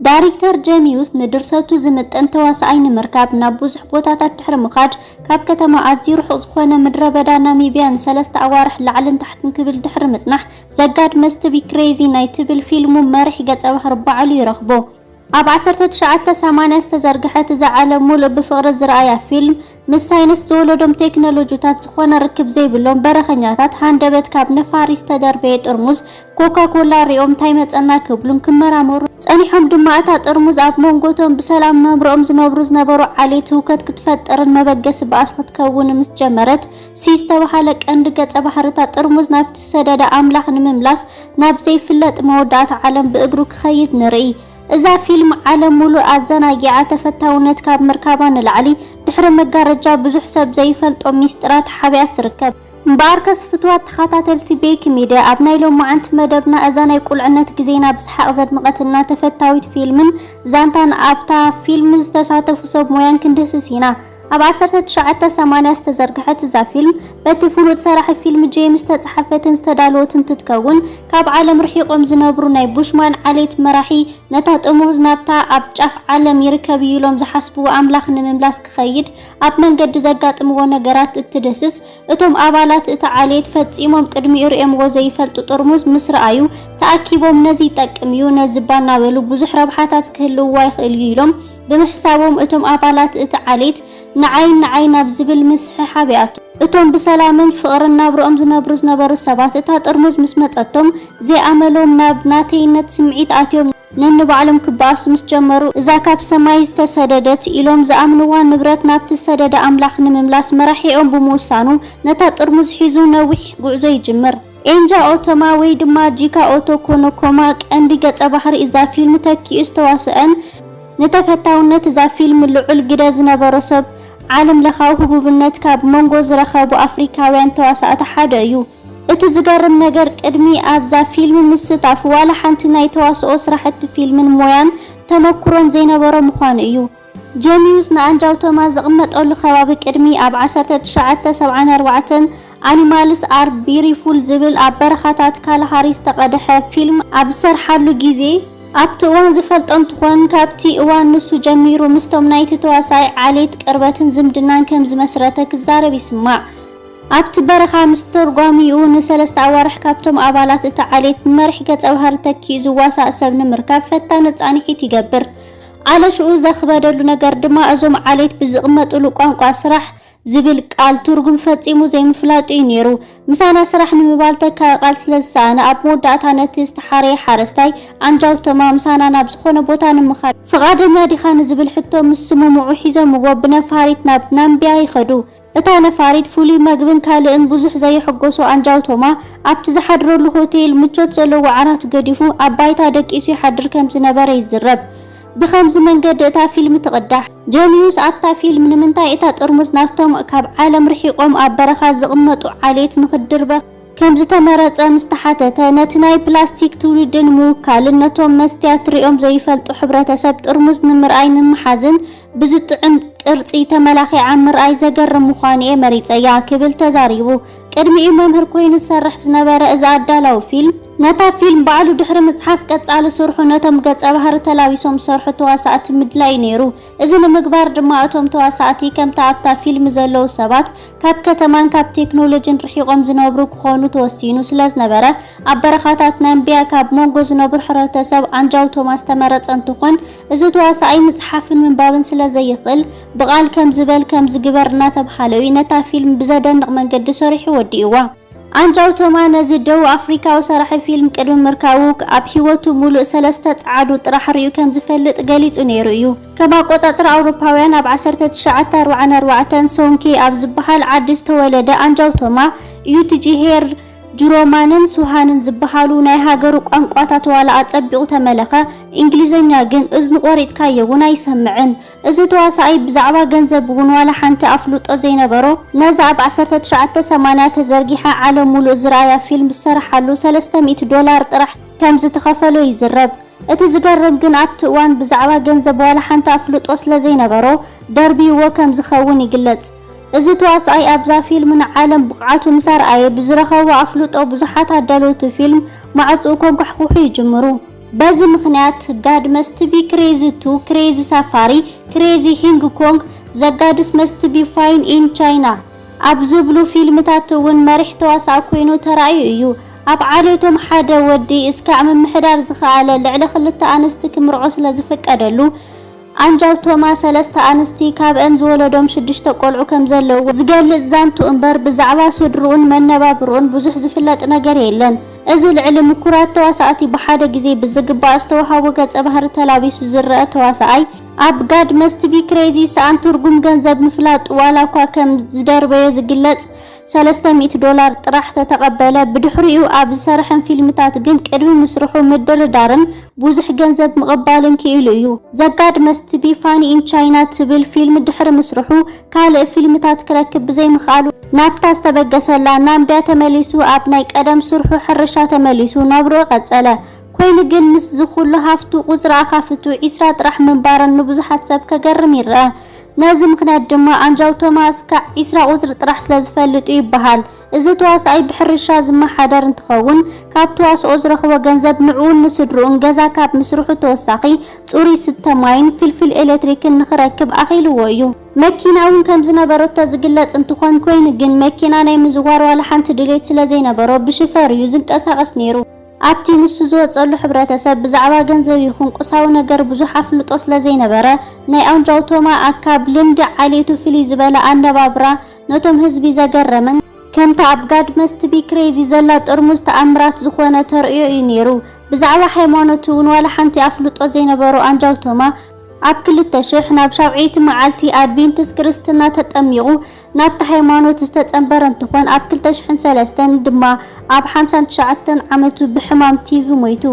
ዳይሬክተር ጀሚዩስ ንድርሰቱ ዝምጥን ተዋሳኣይ ንምርካብ ናብ ብዙሕ ቦታታት ድሕሪ ምኻድ፣ ካብ ከተማ ኣዝዩ ርሑቕ ዝኾነ ምድረ በዳ ናሚብያ ንሰለስተ ኣዋርሕ ላዕልን ታሕትን ክብል ድሕሪ ምጽናሕ፣ ዘጋድ መስት ቢ ክሬዚ ናይ ትብል ፊልሙ መሪሕ ገጸ ባህሪ ባዕሉ ይረኽቦ። ኣብ ዓሰርተ ትሽዓተ ሰማንያ ዝተዘርግሐት እዛ ዓለም ሙሉእ ብፍቕሪ ዝረኣያ ፊልም፣ ምስ ሳይንስ ዝወለዶም ቴክኖሎጂታት ዝኾነ ርክብ ዘይብሎም በረኸኛታት ሃንደበት ካብ ነፋሪት ዝተደርበየ ጥርሙዝ ኮካ ኮላ ሪኦም እንታይ መጸና ክብሉን ክመራመሩ ጸኒሖም ድማ እታ ጥርሙዝ ኣብ መንጎቶም ብሰላም ናብርኦም ዝነብሩ ዝነበሩ ዓሌት ህውከት ክትፈጥርን መበገሲ ባእሲ ክትከውን ምስ ጀመረት፣ ሲ ዝተባህለ ቀንዲ ገጸ ባህርታት ጥርሙዝ ናብቲ ዝሰደደ ኣምላኽ ንምምላስ ናብ ዘይፍለጥ መወዳእታ ዓለም ብእግሩ ክኸይድ ንርኢ። እዛ ፊልም ዓለም ሙሉእ ኣዘናጊዓ ተፈታውነት ካብ ምርካባ ንላዕሊ ድሕሪ መጋረጃ ብዙሕ ሰብ ዘይፈልጦ ሚስጥራት ሓቢኣ ትርከብ። እምበኣርከስ ፍቱዋት ተኸታተልቲ ቤኪ ሚድያ ኣብ ናይ ሎማዓንቲ መደብና እዛ ናይ ቁልዕነት ግዜና ብሰሓቕ ዘድመቐትና ተፈታዊት ፊልምን ዛንታን ኣብታ ፊልም ዝተሳተፉ ሰብ ሞያን ክንድህስስ ኢና። ኣብ ዓሰርተ ትሽዓተ ሰማንያ ዝተዘርግሐት እዛ ፊልም በቲ ፍሉጥ ሰራሒ ፊልም ጄምስ ዝተጻሕፈትን ዝተዳለወትን እንትትከውን ካብ ዓለም ርሒቖም ዝነብሩ ናይ ቡሽማን ዓሌት መራሒ ነታ ጥርሙዝ ናብታ ኣብ ጫፍ ዓለም ይርከብ እዩ ኢሎም ዝሓስብዎ ኣምላኽ ንምምላስ ክኸይድ ኣብ መንገዲ ዘጋጥምዎ ነገራት እትድህስስ፣ እቶም ኣባላት እቲ ዓሌት ፈጺሞም ቅድሚኡ ርእዮምዎ ዘይፈልጡ ጥርሙዝ ምስ ረኣዩ፣ ተኣኪቦም ነዚ ይጠቅም እዩ፣ ነዚ እባ እናበሉ ብዙሕ ረብሓታት ክህልውዋ ይኽእል እዩ ኢሎም ብምሕሳቦም እቶም ኣባላት እቲ ዓሌት ንዓይን ንዓይን ኣብ ዝብል ምስሕሓብ ይኣትዉ። እቶም ብሰላምን ፍቕርን ናብርኦም ዝነብሩ ዝነበሩ ሰባት እታ ጥርሙዝ ምስ መጸቶም ዘይኣመሎም ናብ ናተይነት ስምዒት ኣትዮም ነንባዕሎም ክበኣሱ ምስ ጀመሩ፣ እዛ ካብ ሰማይ ዝተሰደደት ኢሎም ዝኣምንዋ ንብረት ናብቲ ዝሰደደ ኣምላኽ ንምምላስ መራሒኦም ብምውሳኑ ነታ ጥርሙዝ ሒዙ ነዊሕ ጉዕዞ ይጅምር። ኤንጃ ኦቶማ ወይ ድማ ጂካ ኦቶ ኮኖኮማ ቀንዲ ገጸ ባህሪ እዛ ፊልም ተኪኡ ዝተዋስአን ንተፈታውነት እዛ ፊልም ልዑል ግደ ዝነበሮ ሰብ ዓለም ለኻዊ ህቡብነት ካብ መንጎ ዝረኸቡ ኣፍሪካውያን ተዋሳእቲ ሓደ እዩ። እቲ ዝገርም ነገር ቅድሚ ኣብዛ ፊልም ምስታፍ ዋላ ሓንቲ ናይ ተዋስኦ ስራሕቲ ፊልምን ሞያን ተመኩሮን ዘይነበሮ ምዃኑ እዩ። ጀሚዩስ ንኣንጃውቶማ ዝቕመጠሉ ከባቢ ቅድሚ ኣብ ዓሰርተ ትሽዓተ ሰብዓን ኣርባዕተን ኣኒማልስ ኣር ቢሪፉል ዝብል ኣብ በረኻታት ካላሃሪ ዝተቐድሐ ፊልም ኣብ ዝሰርሓሉ ግዜ ኣብቲ እዋን ዝፈልጦ እንትኾን ካብቲ እዋን ንሱ ጀሚሩ ምስቶም ናይቲ ተዋሳኣይ ዓሌት ቅርበትን ዝምድናን ከም ዝመስረተ ክዛረብ ይስማዕ። ኣብቲ በረኻ ምስ ተርጓሚኡ ንሰለስተ ኣዋርሕ ካብቶም ኣባላት እቲ ዓሌት ንመሪሕ ገጸ ባህሪ ተኪኡ ዝዋሳእ ሰብ ንምርካብ ፈታኒ ጻንሒት ይገብር። ኣለሽኡ ዘኽበደሉ ነገር ድማ እዞም ዓሌት ብዝቕመጥሉ ቋንቋ ስራሕ ዝብል ቃል ትርጉም ፈጺሙ ዘይምፍላጡ እዩ ነይሩ። ምሳና ስራሕ ንምባል ተካኢ ቃል ስለ ዝሰኣነ ኣብ መወዳእታ ነቲ ዝተሓረየ ሓረስታይ ኣንጃውቶማ ምሳና ናብ ዝኾነ ቦታ ንምኻድ ፍቓደኛ ዲኻ ንዝብል ሕቶ ምስ ስምምዑ ሒዞምዎ ብነፋሪት ናብ ናምቢያ ይኸዱ። እታ ነፋሪት ፍሉይ መግብን ካልእን ብዙሕ ዘየሐጎሶ ኣንጃውቶማ ኣብቲ ዝሓድረሉ ሆቴል ምቾት ዘለዎ ዓራት ገዲፉ ኣብ ባይታ ደቂሱ ይሓድር ከም ዝነበረ ይዝረብ። ብኸምዚ መንገዲ እታ ፊልም ትቕዳሕ። ጀሚዩስ ኣብታ ፊልም ንምንታይ እታ ጥርሙዝ ናብቶም ካብ ዓለም ርሒቖም ኣብ በረኻ ዝቕመጡ ዓሌት ንኽድርበ ከም ዝተመረጸ ምስ ተሓተተ፣ ነቲ ናይ ፕላስቲክ ትውልዲ ንምውካልን ነቶም መስትያት ሪኦም ዘይፈልጡ ሕብረተሰብ ጥርሙዝ ንምርኣይ ንምሓዝን ብዝጥዕም ቅርጺ ተመላኺዓ ምርኣይ ዘገርም ምዃኑ እየ መሪጸያ ክብል ተዛሪቡ። ቅድሚኡ መምህር ኮይኑ ዝሰርሕ ዝነበረ እዚ ኣዳላዊ ፊልም፣ ነታ ፊልም ባዕሉ ድሕሪ ምጽሓፍ ቀጻሊ ስርሑ ነቶም ገጸ ባህሪ ተላቢሶም ዝሰርሑ ተዋሳእቲ ምድላይ እዩ ነይሩ። እዚ ንምግባር ድማ እቶም ተዋሳእቲ ከምታ ኣብታ ፊልም ዘለዉ ሰባት ካብ ከተማን ካብ ቴክኖሎጂን ርሒቖም ዝነብሩ ክኾኑ ተወሲኑ ስለ ዝነበረ፣ ኣብ በረኻታት ናምቢያ ካብ መንጎ ዝነብሩ ሕብረተሰብ ኣንጃውቶማ ዝተመረጸ እንትኾን፣ እዚ ተዋሳኣይ ምጽሓፍን ምንባብን ስለ ዘይኽእል፣ ብቓል ከምዚ በል ከምዚ ግበር እናተብሃለ እዩ ነታ ፊልም ብዘደንቕ መንገዲ ሰሪሑ ወዲእዋ። ኣንጃውቶማ ነዚ ደቡብ ኣፍሪካዊ ሰራሒ ፊልም ቅድሚ ምርካቡ፣ ኣብ ህይወቱ ሙሉእ ሰለስተ ጸዓዱ ጥራሕ ርእዩ ከም ዝፈልጥ ገሊጹ ነይሩ እዩ። ከም ኣቆጻጽራ ኣውሮፓውያን ኣብ ዓሰርተ ትሽዓተ ኣርባዓን ኣርባዕተን ሶንኬ ኣብ ዝበሃል ዓዲ ዝተወለደ ኣንጃውቶማ፣ ዩቲጂ ሄር ጁሮማንን ሱሃንን ዝበሃሉ ናይ ሃገሩ ቋንቋታት ዋላ ኣጸቢቑ ተመለኸ፣ እንግሊዘኛ ግን እዝኑ ቆሪጽካዮ እውን ኣይሰምዕን። እዚ ተዋሳኣይ ብዛዕባ ገንዘብ እውን ዋላ ሓንቲ ኣፍልጦ ዘይነበሮ፣ ነዛ ኣብ ዓሰርተ ትሽዓተ ሰማንያ ተዘርጊሓ ዓለም ሙሉእ ዝረኣያ ፊልም ዝሰረሓሉ ሰለስተ ሚእቲ ዶላር ጥራሕ ከም ዝተኸፈሎ ይዝረብ። እቲ ዝገርም ግን ኣብቲ እዋን ብዛዕባ ገንዘብ ዋላ ሓንቲ ኣፍልጦ ስለ ዘይነበሮ ደርብይዎ ከም ዝኸውን ይግለጽ። እዚ ተዋሳኣይ ኣብዛ ፊልም ንዓለም ብቕዓቱ ምስ ኣርኣየ ብዝረኸቦ ኣፍልጦ ብዙሓት ኣዳለውቲ ፊልም ማዕጽኡ ከንኳሕኩሑ ይጅምሩ። በዚ ምኽንያት God Must Be Crazy two፣ Crazy Safari፣ Crazy Hong Kong፣ The God Must Be Fine in China ኣብ ዝብሉ ፊልምታት እውን መሪሕ ተዋሳኢ ኮይኑ ተራእዩ እዩ። ኣብ ዓሌቶም ሓደ ወዲ እስካዕ ምምሕዳር ዝኸኣለ ልዕሊ ክልተ ኣንስቲ ክምርዖ ስለ ዝፍቀደሉ፣ ኣንጃው ቶማ ሰለስተ ኣንስቲ ካብአን ዝወለዶም ሽዱሽተ ቆልዑ ከም ዘለውዎ ዝገልጽ ዛንቱ እምበር ብዛዕባ ስድርኡን መነባብርኡን ብዙሕ ዝፍለጥ ነገር የለን። እዚ ልዕሊ ምኩራት ተዋሳእቲ ብሓደ ግዜ ብዝግባእ ዝተዋሃቦ ገጸ ባህሪ ተላቢሱ ዝረአ ተዋሳኣይ ኣብ God Must Be Crazy ሰኣን ትርጉም ገንዘብ ምፍላጡ ዋላ እኳ ከም ዝደርበዮ ዝግለጽ ሰለስተ ሚእቲ ዶላር ጥራሕ ተተቐበለ። ብድሕሪኡ ኣብ ዝሰርሐን ፊልምታት ግን ቅድሚ ምስርሑ ምድርዳርን ብዙሕ ገንዘብ ምቕባልን ክኢሉ እዩ። The God Must Be Fine in China ትብል ፊልም ድሕሪ ምስርሑ ካልእ ፊልምታት ክረክብ ብዘይምኽኣሉ ናብታ ዝተበገሰላ ናምቢያ ተመሊሱ ኣብ ናይ ቀደም ስርሑ ሕርሻ ተመሊሱ ናብርኡ ቀጸለ። ኮይኑ ግን ምስዚ ኩሉ ሃፍቱ ቁጽሪ ኣኻፍቱ ዒስራ ጥራሕ ምንባረን ንብዙሓት ሰብ ከገርም ይረኣ። ነዚ ምኽንያት ድማ ኣንጃው ቶማ እስካዕ ዒስራ ቁጽሪ ጥራሕ ስለ ዝፈልጥ እዩ ይበሃል። እዚ ተዋሳኣይ ብሕርሻ ዝመሓደር እንትኸውን ካብ ተዋስኦ ዝረኽቦ ገንዘብ ንዕኡን ንስድርኡን ገዛ ካብ ምስርሑ ተወሳኺ ጽሩይ ስተ ማይን ፍልፍል ኤሌክትሪክን ንኽረክብ ኣኽኢልዎ እዩ። መኪና እውን ከም ዝነበረቶ ዝግለጽ እንትኾን ኮይኑ ግን መኪና ናይ ምዝዋር ዋላ ሓንቲ ድሌት ስለ ዘይነበሮ ብሽፈር እዩ ዝንቀሳቐስ ነይሩ። ኣብቲ ንሱ ዝወጸሉ ሕብረተሰብ ብዛዕባ ገንዘብ ይኹን ቁሳዊ ነገር ብዙሕ ኣፍልጦ ስለ ዘይነበረ ናይ ኣንጃው ቶማ ኣካብ ልምዲ ዓሌቱ ፍልይ ዝበለ ኣነባብራ ነቶም ህዝቢ ዘገረመን ከምታ ኣብ God Must Be Crazy ዘላ ጥርሙዝ ተኣምራት ዝኾነ ተርእዮ እዩ ነይሩ። ብዛዕባ ሃይማኖት እውን ዋላ ሓንቲ ኣፍልጦ ዘይነበሮ ኣንጃው ቶማ ኣብ ክልተ ሽሕ ናብ ሻውዐይቲ መዓልቲ ኣድቬንቲስት ክርስትና ተጠሚቑ ናብቲ ሃይማኖት ዝተጸንበረ እንትኾን ኣብ ክልተ ሽሕን ሰለስተን ድማ ኣብ ሓምሳን ትሽዓተን ዓመቱ ብሕማም ቲቪ ሞይቱ።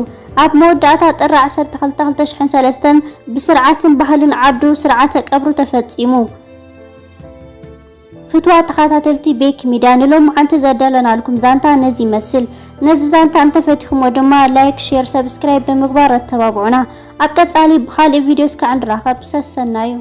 ኣብ መወዳእታ ጥሪ ዓሰርተ ክልተ ክልተ ሽሕን ሰለስተን ብስርዓትን ባህልን ዓዱ ስርዓተ ቀብሩ ተፈጺሙ። ፍትዋ ተኸታተልቲ ቤክ ሚድያ ንሎምዓንቲ ዘዳለናልኩም ዛንታ ነዚ ይመስል። ነዚ ዛንታ እንተፈቲኹሞ ድማ ላይክ፣ ሼር፣ ሰብስክራይብ ብምግባር ኣተባብዑና። ኣብ ቀጻሊ ብኻልእ ቪድዮ እስካዕ ንራኸብ። ሰሰናዩ።